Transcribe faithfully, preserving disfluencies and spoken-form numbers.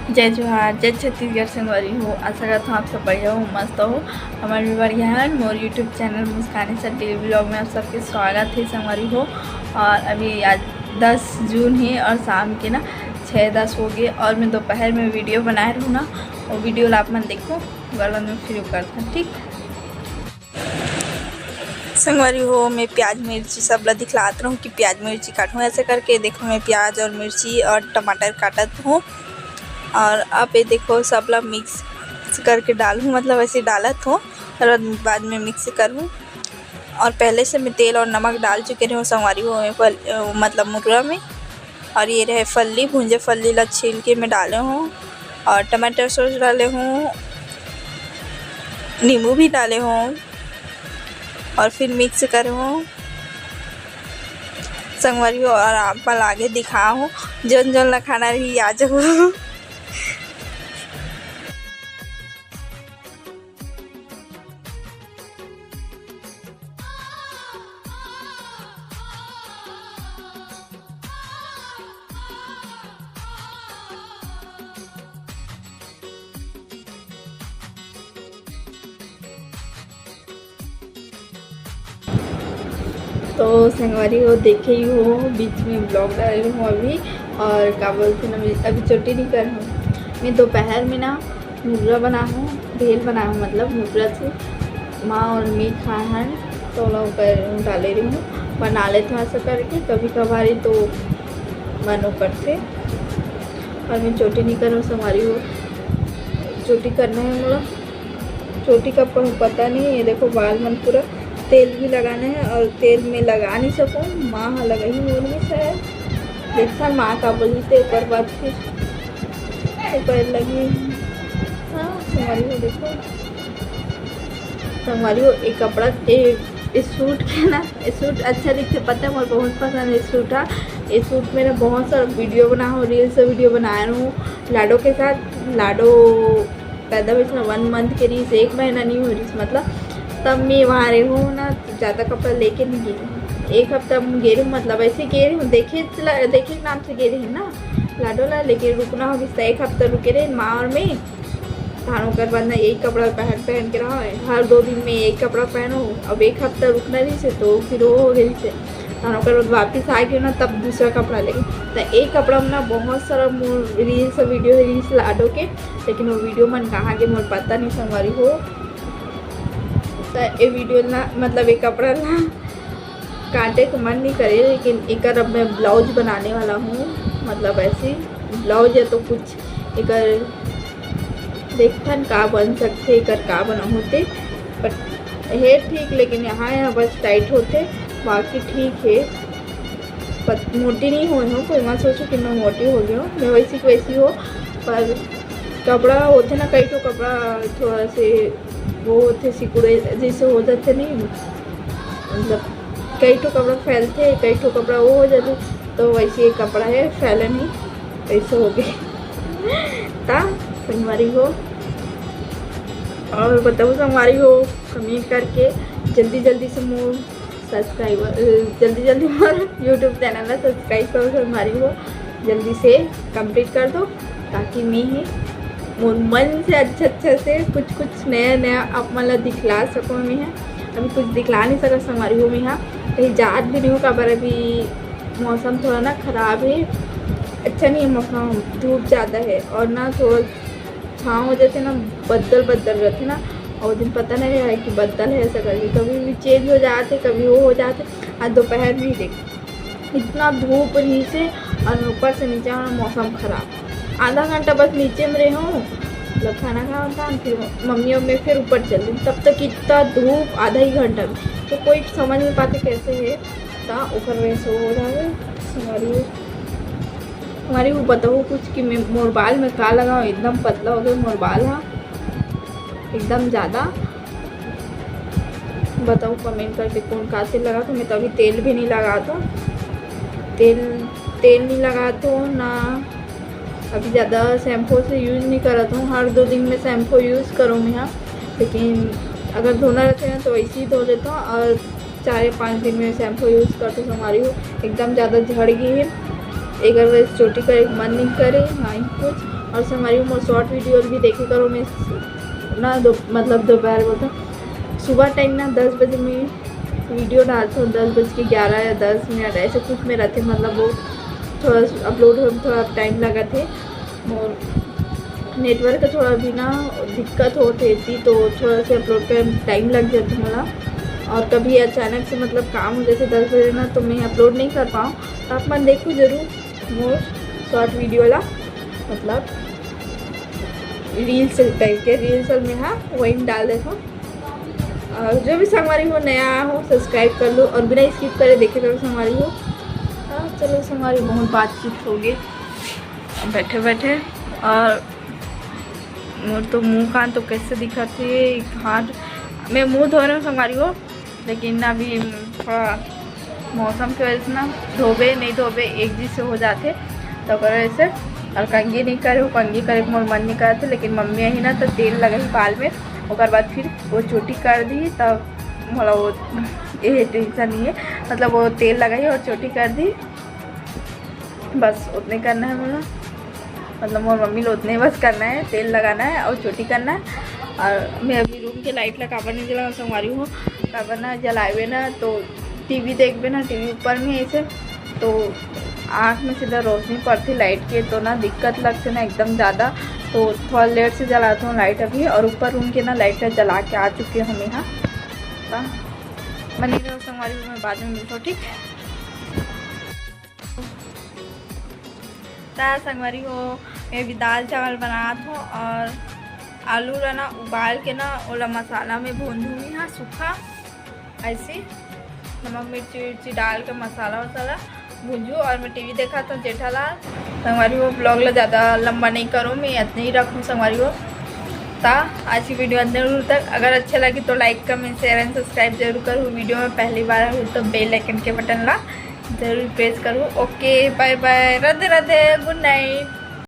जय जोहार, जय छत्तीसगढ़ संगवारी हो। आशा करत हूँ आप सब बढ़िया हो, मस्त हो। हमर भी बढ़िया है। मोर YouTube चैनल मुस्कानी सा डेली व्लॉग में आप सबके स्वागत है संगवारी हो। और अभी आज दस जून है और शाम के ना छः दस हो गए और मैं दोपहर में वीडियो बनाए रहूँ ना, वो वीडियो ला आप मन देखो, ओकर बाद में फिर करता, ठीक। संगवारी हो, मैं प्याज मिर्ची सब ला दिखलात रहूँ कि प्याज मिर्ची काटूँ। ऐसे करके देखो, मैं प्याज और मिर्ची और टमाटर काटत हूँ और अब ये देखो, सब ला मिक्स करके डालूँ, मतलब ऐसे डालत हूँ और बाद में मिक्स करूँ। और पहले से मैं तेल और नमक डाल चुके रहूँ संगवारी हो, मैं फल-, अ, मतलब मुर्रा में। और ये रहे फल्ली, भूंजे फल्ली ला छील के मैं डाले हूँ और टमाटर सॉस डाले हूँ, नींबू भी डाले हूँ और फिर मिक्स करे हूँ संगवारी हो। और आप मन आगे दिखा हूँ, जोन जोन ला खाना रही आ जाओ। तो संगवारी हो, देखे ही हो, बीच में व्लॉग डाले हूँ अभी। और का बोलते ना, अभी, अभी चोटी नहीं कर हूँ मैं। दोपहर में ना मुर्रा बना हूँ, भेल बना हूँ, मतलब मुर्रा से माँ और मैं खाए हैं, तो लोग कर डाले रही हूँ, बना लेते हैं ऐसा करके। कभी कभार ही तो मनो करते। और मैं चोटी नहीं करूँ संगवारी हो, चोटी करना है मोला। चोटी का प-, पता नहीं। ये देखो, बाल मन पूरा तेल भी लगाना है और तेल में लगा नहीं सकूँ, माँ ह लगाही मोर में शायद। देखथन माँ का बोली ते ओकर बाद फिर ऊपर लगी। हाँ, संगवारी हो देखो, संगवारी हो, एक कपड़ा, ए, इस सूट के ना, ये सूट अच्छा दिखथे, पता है मोर बहुत पसंद है सूट हा। ये सूट में ना बहुत सारा वीडियो बना हो, रील्स वीडियो बनाए रहूँ लाडो के साथ। लाडो पैदा हुई थी ना, वन मंथ के रहीस, एक महीना नहीं हो रहीस, मतलब तब मैं वहाँ रही हूँ ना, ज़्यादा कपड़ा लेके नहीं गई हूँ। एक हफ्ता हम गे रही हूँ, मतलब ऐसे गे रही हूँ, देखे ला-, देखे के नाम से गे रही हूँ ना लाडो ला, लेकिन रुकना हो गया, एक हफ्ता रुके रहे माँ और मैं। धान ओकर बाद ना यही कपड़ा पहन, पहन के रहा है, हर दो दिन में यही कपड़ा पहनो। अब एक हफ्ता रुकना रहीस हे तो फिर वो हो गई से, धान ओकर बाद वापिस आ गई ना, तब दूसरा कपड़ा लेके। तो एक कपड़ा में ना बहुत सारा मोर रील्स, वीडियो रील्स लाडो के, लेकिन वो वीडियो मन कहाँ के मोर पता नहीं संगवारी हो। तो ये वीडियो ना, मतलब ये कपड़ा ना काटे के मन नहीं करे, लेकिन एकर अब मैं ब्लाउज बनाने वाला हूँ, मतलब ऐसे ब्लाउज या तो कुछ एकर देखथन का बन सकथे, एकर का बनाहूँ ते। But हे ठीक, लेकिन यहाँ, यहाँ बस टाइट होथे, बाकी ठीक है। पत-, मोटी नहीं हुई हूँ, कोई मत सोचो कि मैं मोटी हो गई हूँ, मैं वैसी की वैसी हो, पर कपड़ा होथे ना, कई ठो कपड़ा थोड़ा से वो होथे, सिकुड़े जैसे हो जाथे नहीं, मतलब कई ठो कपड़ा फैलथे, कई ठो कपड़ा वो हो जाथे, तो वैसे ये कपड़ा है फैले नहीं, ऐसे हो गए। ता संगवारी हो, और बताओ संगवारी हो, कमेंट करके जल्दी जल्दी से मोर सब्सक्राइबर, अ, जल्दी जल्दी मोर YouTube चैनल ला सब्सक्राइब करो संगवारी हो, जल्दी से कंप्लीट कर दो, ताकि मैं ही मोर मन से अच्छा अच्छा से कुछ कुछ नया नया आप मन ला दिखला सकूँ। मैं ह अभी कुछ दिखला नहीं सकत संगवारी हो, मैं ह कहीं जात भी नहीं हूँ, काबर अभी मौसम थोड़ा ना खराब है, अच्छा नहीं है मौसम, धूप ज़्यादा है और ना थोड़ा छाँव हो जाथे ना, बदल बदल रहथे ना, और दिन पता नहीं रहे कि बदल है ऐसा करके, कभी भी चेंज हो जाथे, कभी वो हो जाथे। आज दोपहर में ही देख, इतना धूप रहीस हे और ऊपर से नीचे में मौसम खराब। आधा घंटा बस नीचे में रहे हूँ, मतलब खाना खाना था, फिर मम्मी और मैं फिर ऊपर चल दी। तब तक इतना धूप, आधा ही घंटा में, तो कोई समझ नहीं पाते कैसे है। ता ओकर वजह से हो रहा है। संगवारी हो, संगवारी हो, बताओ कुछ कि मैं मोर बाल में का लगाऊँ, एकदम पतला हो गया मोर बाल हा, एकदम ज़्यादा। बताओ कमेंट करके कौन का तेल लगाथो। मैं तो अभी तेल भी नहीं लगाथो, तेल, तेल नहीं लगाथो ना। अभी ज़्यादा शैम्पू से यूज़ नहीं करत हूँ, हर दो दिन में शैम्पू यूज़ करूँ मैं, हाँ। लेकिन अगर धोना रहता है ना तो ऐसे ही धो लेता हूँ और चार या पाँच दिन में शैम्पू यूज़ करते संगवारी हो, एकदम ज़्यादा झड़ गई है। एकर वजह से चोटी करे के मन नहीं करे, हाँ, कुछ। और संगवारी हो, मोर शॉर्ट वीडियो भी देखे करो। मैं ना दो, मतलब दोपहर बोलता, सुबह टाइम ना दस बजे में वीडियो डालता हूँ, दस बज के ग्यारह या दस मिनट ऐसे कुछ में रहते, मतलब वो थोड़ा अपलोड हो थोड़ा टाइम लगा थे। और नेटवर्क का थोड़ा भी ना दिक्कत होत हे, तो थोड़ा से अपलोड कर टाइम लग जाता मला। और कभी अचानक से मतलब काम हो जाते दस बजे ना, तो मैं अपलोड नहीं कर पाऊँ। तो आप मन देखो जरूर मोर शॉर्ट वीडियो ला, मतलब रील्स टाइप के, रील्स में हाँ वही डाल देता हूँ। और जो भी संगवारी हो नया हो सब्सक्राइब कर लो और बिना स्किप करे देखे रहो संगवारी हो। हाँ चलो संगवारी, बहुत बातचीत हो गई बैठे बैठे। और मोर तो मुंह कान तो कैसे दिखत हे, हाथ मैं मुंह धो रहे हूँ संगवारी हो, लेकिन अभी थोड़ा मौसम के वजह से ना धोबे नहीं धोबे एक चीज से हो जाते, तो ओकर वजह से। और कंघी नहीं करे हो, कंघी करे के मोर मन नहीं करते, लेकिन मम्मी ही ना तो तेल लगाही बाल में, ओकर बाद फिर वो चोटी कर दी, तब मोला वो ये टेंशन नहीं है, मतलब वो तेल लगाही और चोटी कर दी, बस उतने करना है मोला, मतलब मोर मम्मी ला उतने बस करना है, तेल लगाना है और चोटी करना है। और मैं अभी रूम के लाइट ला काबर नहीं जलाऊँ संगवारी हो, काबर ना जलावे ना तो टीवी देखबे ना, टीवी ऊपर में ऐसे तो आँख में सीधा रोशनी पड़ती लाइट के, तो ना दिक्कत लगती ना एकदम ज़्यादा। तो थोड़ा लेट से जलाता हूँ लाइट अभी, और ऊपर रूम के ना लाइट ला जला के आ चुके हूँ मैं यहाँ। तो बनी रहो संगवारी हो, मैं बाद में मिलता हूँ, ठीक। त संगवारी हो, मैं अभी दाल चावल बनात हूँ और आलू ला ना उबाल के ना ओला मसाला में भूंजूंगी। हाँ, सूखा ऐसे नमक मिर्ची विर्ची डाल के मसाला वसाला भूंजू और मैं टीवी देखा था जेठालाल। संगवारी हो, ब्लॉग ला ज़्यादा लंबा नहीं करूँ, मैं इतने ही रखूँ संगवारी हो। ता आज की वीडियो इतने दूर तक। अगर अच्छा लगे तो लाइक कमेंट शेयर एंड सब्सक्राइब जरूर करूँ। वीडियो में पहली बार हूँ तो बेल आइकन के बटन ला जरूर प्रेस करूँ। ओके, बाय बाय, राधे राधे, गुड नाइट।